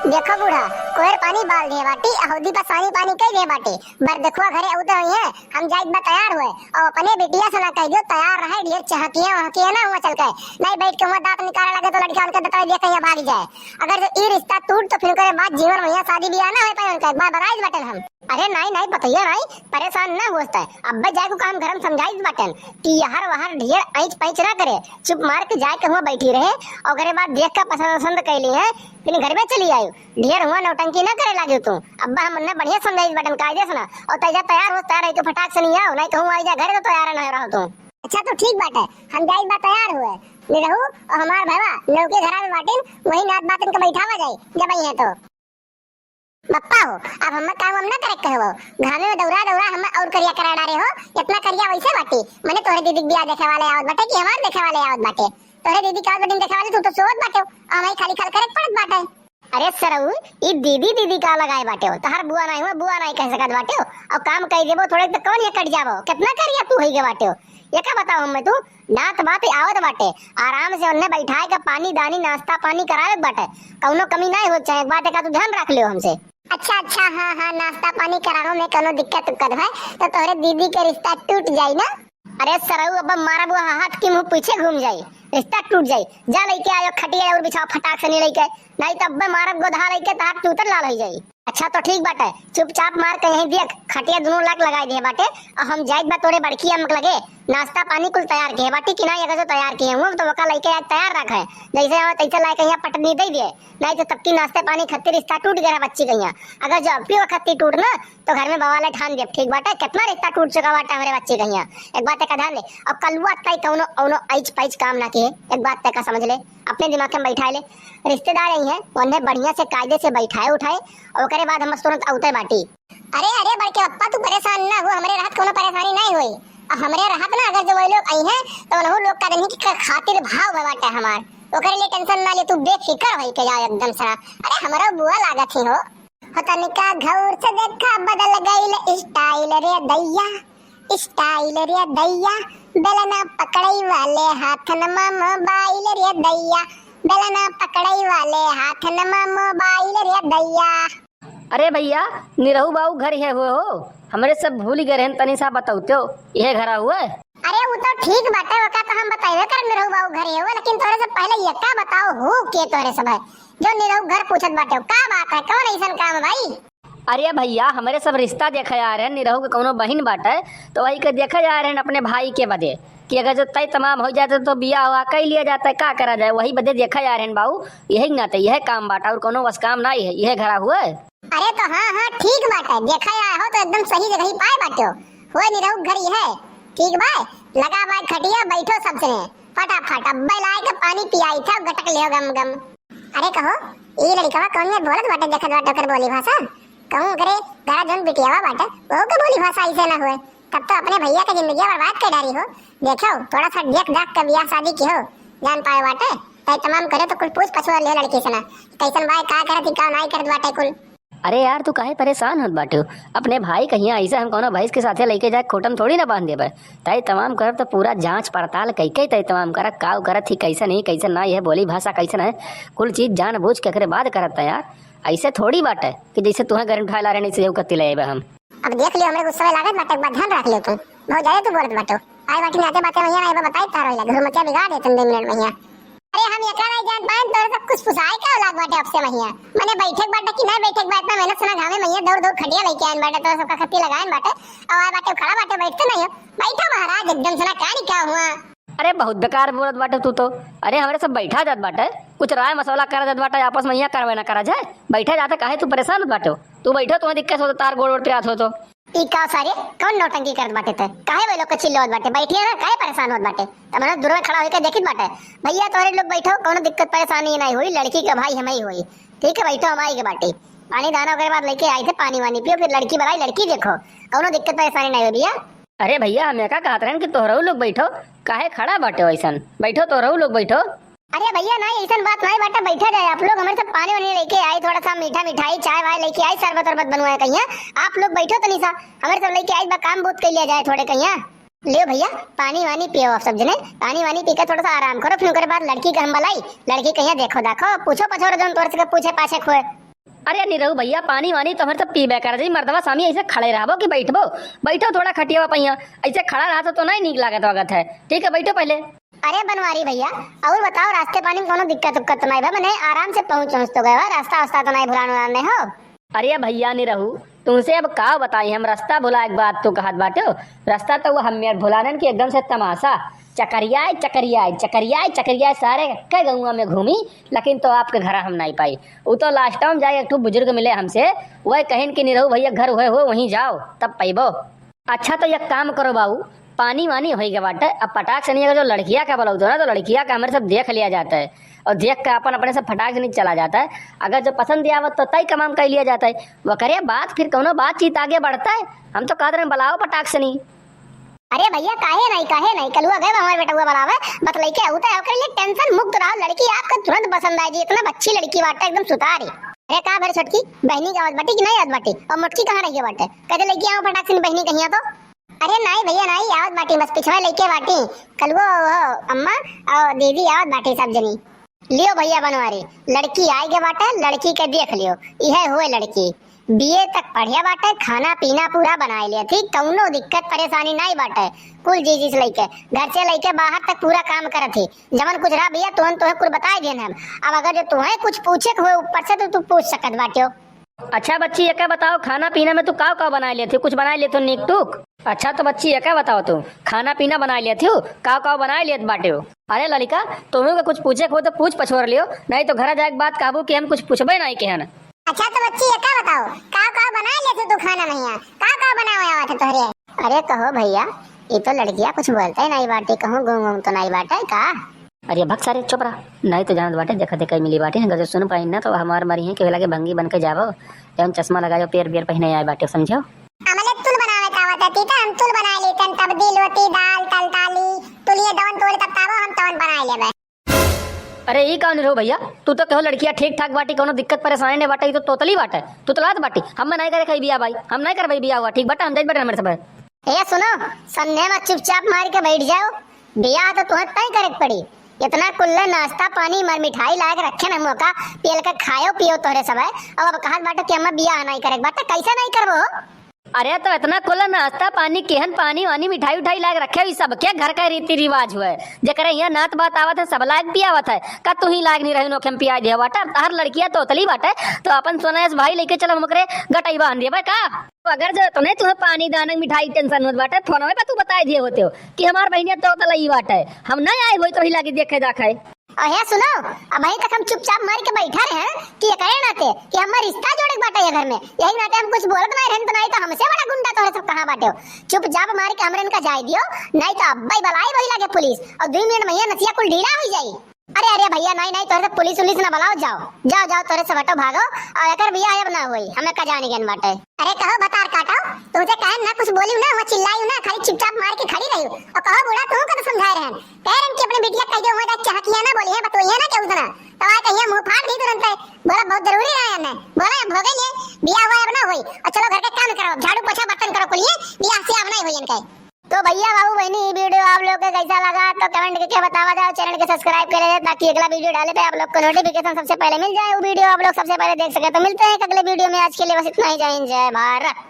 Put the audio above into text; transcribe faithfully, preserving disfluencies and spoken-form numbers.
देखो बूढ़ा, कोयर पानी बाल दिए बाटी, अहोदी पर सानी पानी कई दिए बाटी। बरदखुआ घरे अउते हुई है, हम जाइत बा तैयार हुए। और अपने बिटिया से ना कह दियो तैयार रहे, ढेर चहकिया वहकिया ना हुआ चल के। नहीं बैठ के हुआ दांत निकाले लगे तो लड़किया उनके दतवे दिए कहीं भाग जाए। अगर जो ई रिश्ता टूट तो फिर ओकरे बाद जीवन भैया शादी ब्याह ना हो पाए उनका, एक बार बताई बाटन हम। अरे नाई, नाई, पतैया नाई, परेशान ना होस तै। अब्बे जाए को काम घर में समझाई बाटन कि यहर वहर ढेर ऐंच पैंच ना करे, चुप मार के जाए के हुआ बैठी रहे, और ओकरे बाद देख के पसंद वसंद कैली है, फिर घर में चली आई। ढेर हुआ नौटंकी ना करे लागे तू। अब्बा हम उन्हें बढ़िया समझाई बाटन कायदे से ना, और तैजा तैयार होस तैयार रही तो फटाक से नहीं आओ, नहीं कहूँ आई जा घरे तो तैयार ना रहो तू। अच्छा तो ठीक बाटे, हम जाई बा तैयार हुए। निरहू और हमार भवा नौके घरा में बाटिन, वही नात बातिन के बैठावा जाई, जब आई है तो। बप्पा हो, अब हमें काम हम ना करे कहबो। घामे में दौड़ा दौड़ा हमें और करिया करा डारे हो। इतना करिया वैसे बाटी। मने तोहरे दीदी के बियाह देखे वाले आवत बाटे कि हमार देखे वाले आवत बाटे? तोहरे दीदी के आवत बाटे, देखे वाले तू तो सोवत बाटे हो। और हमें खाली खाल करे के पड़त बाटे। अरे सरऊ, ई दीदी दीदी का लगाए बाटे हो? तोहर बुआ नहीं हुआ, बुआ नहीं कह सकत बाटे हो। और काम कह देबो थोड़े तो कौन ये कट जाबो? कितना करिया तू होई गे बाटे हो? ये का बताओ हमें तू? नात बात आवत बाटे, आराम से उन्हें बैठाए के पानी दानी नाश्ता पानी करावे के बाटे, कौनो कमी नहीं हो चाहे, एक बात का तू ध्यान रख लियो हमसे। अच्छा, अच्छा, हाँ, हाँ, नाश्ता पानी करावे में कौनो दिक्कत उक्कत है तो तोहरे दीदी के रिश्ता टूट जाई ना। अरे सरऊ, अब मारब वो हाथ की मुंह पीछे घूम जाई, रिश्ता टूट जाई। जा लेके आयो खटिया और बिछाओ फटाक से नहीं लेके, नहीं तो अब मारब गोधा लेके तो हाथ टूतर लाल हो जाई। अच्छा तो ठीक बाटे, चुपचाप मार के यहीं देख, खटिया दुनो लाग लगाई दिए बाटे। और हम जाइत बा तोरे बड़की अम्मा के लगे, नाश्ता पानी कुल तैयार किए बाटी कि ना, अगर जो तैयार किए हुआ तो ओका लइके आज तैयार रखे, जैसे आवे तैसे लाइके यहाँ पटनी दे दिए, नहीं तो तब की नाश्ते पानी खत्ती रिश्ता टूट गया है बच्ची के यहाँ। अगर जो अब की वो खत्ती टूट ना तो घर में बवाले ठान दे, ठीक बाटे, कितना रिश्ता टूट चुका बाटे हमारे बच्ची के यहाँ। एक बात का ध्यान ले, अब कलुआ तय कौनो औनो ऐच पैच काम ना किए, एक बात का समझ ले, अपने दिमाग में बैठा ले, रिश्तेदार आई हैं, उन्हें बढ़िया से कायदे से बैठाए उठाए और ओकरे बाद हम तुरंत अउते बाटी। अरे, अरे, बड़के पप्पा, तू परेशान ना हो, हमरे रहत कोनो परेशानी नहीं होई। अब हमरे रहत ना, अगर जो वही लोग आई हैं, तो उन्हों लोग का देनी की खातिर भाव है बाटे हमार, ओकरे लिए टेंशन ना ले, तू बेफिक्र होई के जाओ एकदम से। अरे, हमरो बुआ लागत ही हो। हो तनिका घौर से देखा, बदल गइल स्टाइल रे दैया, स्टाइल रे दैया, बेलना पकड़ई वाले हाथन मा मोबाइल रे दैया, बेलना पकड़ई वाले हाथन मा मोबाइल रे दैया। अरे भैया, निरहू बाऊ घर है हुए हो? हमरे सब भूल गए रहन, तनी सा बतौते हो, यह घरा हुए? अरे वो तो ठीक बाटे, ओका तो हम बताइबे कर निरहू बाऊ घर है हुए, लेकिन तोरे से पहले ये का बताओ हो के तोरे सब है जो निरहू घर पूछत बाटे हो? का बात है, कौन ऐसन काम है भाई? अरे भैया, हमरे सब रिश्ता देखे आ रहे हैं, निरहू के कौनो बहिन बाटे, तो वही के देखे आ रहे हैं अपने भाई के बदे कि अगर जो तय तमाम हो जाए तो, तो बियाह हुआ कई लिया जाता है, का करा जाए, वही बदे देखे आ रहे हैं बाऊ। यही नाते यह काम बाटा और कौनो बस काम ना है, यह घरा हुए। अरे तो हाँ, हाँ, ठीक बाटे, देखा आए हो तो एकदम सही जगह ही पाए बाटे हो। होए निरहू घर ही है, ठीक बा, लगा बा खटिया, बैठो सब जने, फटाफट अब्बे लाए के पानी पियाई था, गटक लियो गम गम। अरे कहो, ई लड़कवा कौन में बोलत बाटे, देखत बाटे ओकर बोली भाषा, कहूँ ओकरे घरा जौन बिटियावा बाटे, वहू के बोली भाषा ऐसे ना हुए, तब तो अपने भैया के जिंदगी बर्बाद कर डारी हो। देखो, थोड़ा सा देख दाख के बियाह शादी की हो, जान पाए बाटे, तय तमाम करे तो कुल पूछ पछुआ ले लड़की से ना, कैसन बाय, का करत ही, का नाई करत बाटे कुल। अरे यार, तू काहे परेशान होत बाटे? अपने भाई कहिया ऐसे हम कौनो भैंस के साथे लेके जाए, खूंटम थोड़ी ना बांध देबे। तय तमाम करब तो पूरा जांच पड़ताल कइके तय तमाम करब, का उ करत ही, कैसे नहीं, कैसे ना, यह बोली भाषा कैसे ना है, कुल चीज जान बूझ के एकरे बाद करब त यार। ऐसे थोड़ी बाटे कि जैसे तुहें घर में उठाए ला रहे, नहीं से कत्ती ले आइबे हम। अब देख लियो, हमरे गुस्सा में लागत बाटे, एक बात ध्यान रख लियो तू। बहुत ज्यादा तू बोलत बाटो। आए बाटी नाते बाते भैया, ना, ये बताई तार वाला, घर मचा बिगाड़ देतन दो मिनट में हिया। अरे हम एकरा नहीं जान पाएन, तोरे सब कुछ फुसाए का औलाद बाटे अब से महिया। मने बैठे के बाटे कि नहीं बैठे के बाटे, इतना मेहनत से ना घामे महिया दौड़ दौड़ खटिया लेके आएन बाटे, तोरे सबका खत्ती लगाएन बाटे। और आए बाटे खड़ा बाटे, बैठते नहीं हो। बैठो महाराज, एकदम से ना का नहीं क्या हुआ। अरे बहुत बेकार बोलत बाटे तू तो। अरे हमरे सब बैठा जात बाटे, कुछ राय मसौला करा जात बाटे, आपस में यहाँ करवे ना करा जाए। बैठा जाता काहे तू परेशान होत बाटे? तू बैठो, तुम्हें दिक्कत हो तो तार गोड़ वोड़ पिरात हो तो। ई का सारे, कौन नौटंकी करत बाटे ते? काहे वे लोग के चिल्लावत बाटे? बैठिए ना, काहे परेशान होत बाटे? तब ना दूर में खड़ा होके देखित बाटे। भैया तोहरे लोग बैठो, कौनो दिक्कत परेशानी नहीं होई, लड़की के भाई हम ही होई। ठीक है, बैठो, हम आई के बाटी। पानी दाना ओकरे बाद लेके आई थे, पानी वानी पियो, फिर लड़की बुलाई, लड़की देखो, कौनो दिक्कत परेशानी नहीं होई भैया। अरे भैया, हम एका कहत रहन कि तोहरऊ लोग बैठो, काहे खड़ा बाटे ऐसन? बैठो, तोहरऊ लोग बैठो। अरे भैया, ना, ऐसन बात नहीं बाटे, बैठा जाए आप लोग। हमारे सब पानी वानी लेके आए, थोड़ा सा मीठा मिठाई, चाय वाय लेके आए, शरबत वरबत बनवाए कहिया। आप लोग बैठो तनी सा, हमारे सब लेके आए बा, काम बहुत कर लिया जाए थोड़े कहिया। लियो भैया, पानी वानी पियो आप सब जने, पानी वानी पी के थोड़ा सा आराम करो, फिर ओकरे बाद लड़की के हम बुलाई, लड़की कहिया देखो दाखो, पूछो पछोर जौन तोर से पूछे पाछे खोए। अरे निरहू भइया, पानी वानी तो हमरे सब पीबे कर जी, मर्दवा सामी ऐसे खड़े रहबो कि बैठबो? बैठो थोड़ा खटियावा पहिया, ऐसे खड़ा रहा तो, तो नहीं नीक लागत वागत है। ठीक है, बैठो पहले। अरे बनवारी भइया, और बताओ, रास्ते पानी में कोनो दिक्कत उक्कत तो नहीं बा? मने आराम से पहुँच उहुँच तो गए हो, रास्ता वास्ता तो नहीं भुलान उलान नहीं हो? अरे भइया निरहू, तुमसे अब का बताई हम, रास्ता भुलाए के बात तू कहत बाटे हो। रास्ता तो वो हमें भुलानन की एकदम से तमाशा, चकरियाए चकरियाए चकरियाए चकरियाए सारे कई गौवा में घूमी, लेकिन तो आपके घर हम नहीं पाई। उ तो लास्ट में जाए एक ठो बुजुर्ग मिले हमसे, वह कहिन कि निरहू भइया घर हुए हो वहीं जाओ तब पैबो। अच्छा तो एक काम करो बाबू, पानी वानी होई गए बाटे, अब पटाक से नहीं, अगर जो लड़किया का बोलाऊ तो ना, तो लड़किया का हमरे सब देख लिया जाता है और देख के अपन अपने से फटाक से नहीं चला जाता है। अगर जो पसंद आवत तो तय कमाम कर लिया जाता है, वो करे बात, फिर कौनो बातचीत आगे बढ़ता है। हम तो कहते रहे बुलाओ पटाक से नहीं। अरे भइया, काहे नहीं, काहे नहीं, कलुआ गए हमारे बेटउआ बुलावे, बस लइके आऊ तो ओकरे लिए टेंशन मुक्त रहो। लड़की आपका तुरंत पसंद आए जी, इतना अच्छी लड़की बाटे, एकदम सुतारी। अरे का भर छोटकी, बहनी के आवत बाटी कि नहीं आवत बाटी? और मोटकी कहाँ रही बाटे? कहते लइके आओ फटाक से बहनी कहिया तो। अरे नाई भइया नाई, आवत बाटी, बस पिछवा लइके बाटी। कलुओ हो अम्मा और दीदी आवत बाटी सब जनी। लियो भइया बनवारी, लड़की आए के बाटे, लड़की के देख लियो। इहे हुए लड़की, बीए तक पढ़िया बाटे, खाना पीना पूरा बनाए लिया थी, कौनो दिक्कत परेशानी नाई बाटे। कुल जी जी से लइके, घर से लइके बाहर तक पूरा काम करत थी। जवन कुछ रहा भइया, तुहन तुहे कुल बताए देन हम। अब अगर जो तुहे कुछ पूछे के होए ऊपर से तो तू पूछ सकत बाटियो। अच्छा बच्ची, एका बताओ, खाना पीना में तू काव काव बनाए लेत हो? कुछ बनाए लेत हो नीक टूक? अच्छा तो बच्ची, एका बताओ, तू खाना पीना बनाए लेत हो, काव काव बनाए लेत बाटे हो? अरे ललिका, तुम्हें का कुछ पूछे को हो तो पूछ पछोर लियो, नहीं तो घर जाए के बाद कहबू कि हम कुछ पूछबे नहीं केहन। अच्छा तो बच्ची, एका बताओ, काव काव बनाए लेत हो तू खाना में हियां? काव काव बनावे आवत है तोहरे? अरे कहो भइया, ये तो लड़किया कुछ बोलते ही नहीं बाटे, कहूँ गुम गुम तो नहीं बाटे का? अरे भक सारे, चुप रहा, नहीं तो जानत बाटे, देखा देखा मिली बाटे, अगर जो सुन पाइन ना तो हमार मरी है कि वेला के भंगी बन के जाबो, जौन चश्मा लगायो, पेर बियर पहिने आए बाटे, समझो। हमले तुल बनावे का आवत है, ठीक है, हम तुल बनाए लेते हैं, तब दिल होती दाल, तल ताली, तुलिए दवन तोड़े तब ताबो, हम तवन बनाए लेबे। अरे ई कौन रहो भइया, तू तो कहो लड़किया ठीक ठाक बाटी, कौनो दिक्कत परेशानी नहीं बाटे, ई तो तोतली बाटे, तुतलात बाटी, हम नहीं करे खाई बिया भाई, हम नहीं करबे बिया हुआ, ठीक बाटे, हम जाइत बाटे हमरे सब। ए सुनो, संध्या में चुपचाप मार के बैठ जाओ, बियाह तो तुहें तय करे के पड़ी। इतना कुल्ले नाश्ता पानी मर मिठाई लायक रखे न मौका, पेल के खायो पियो तोहरे सब है। अब, अब कहत बाटे कि हमें बियाह नहीं करे के बाटे, कैसे नहीं करबो? अरे तो इतना कुल्ले नाश्ता पानी केहन पानी वानी मिठाई उठाई लायक रखे, ई सबके घर का रीति रिवाज हुए। जेकरे यहाँ नात बात आवत है सब लायक पियावत है, का तू ही लायक नहीं रहे नोखे में पिया दे बाटे? हर लड़किया तोतली बाटे, तो अपन सोना ऐस भाई लेके चलो, हम ओकरे गटई बांध देबे का? अगर जो इतने तुम्हें पानी दाना मिठाई टेंशन होत बाटे, फोनवे पे तू बताए दिए होते हो कि हमार बहिनिया तो तलई बाटे, हम नहीं आए होई तो ही लागे देखे दाखे। और हे सुनो, अबहीं तक हम चुपचाप मार के बैठा रहे हैं कि एकरे नाते कि हमार रिश्ता जोड़े के बाटे ये घर में, यही नाते हम कुछ बोलत नहीं रहन तो नहीं तो हमसे बड़ा गुंडा तोहरे सब कहाँ बाटे हो। चुपचाप मार के हमरे इनका जाए दियो, नहीं तो अब्बे बलाई वही लागे पुलिस और दो मिनट में ये नसिया कुल ढीला हो जाई। अरे, अरे भइया, नहीं, नहीं, तोहरे से पुलिस उलिस ना बुलाओ, जाओ, जाओ, जाओ, तोहरे से हटो, भागो, और एकर बियाह अब ना होई, हमें का जाने गन बाटे। अरे कहो भतार काटो, तुमसे कहे ना कुछ बोली ना, वो चिल्लाई ना, खाली चुपचाप मार के खड़ी रही। और कहो बूढ़ा, तू का तो समझाए रहन, कह रहन कि अपने बिटिया कह दो, वहाँ जाके चहकिया ना बोली है, बतोइया ना क्या उतना, तो आज कहिया मुंह फाड़ दी तुरंत। बोला बहुत जरूरी रहा है, बोला अब हो गई ने, बियाह हुआ अब ना होई, और चलो घर के काम करो, झाड़ू पोछा बर्तन करो, कुलिए बियाह से अब नहीं होई इनके। तो भइया बाबू बहिनी, ई video आप लोग के कैसा लगा तो comment करके बतावा जाओ, channel के subscribe कर ले ताकि अगला video डाले पे आप लोग को notification सबसे पहले मिल जाए, वो video आप लोग सबसे पहले देख सके। तो मिलते हैं एक अगले video में, आज के लिए बस इतना ही। जय हिंद, जय भारत।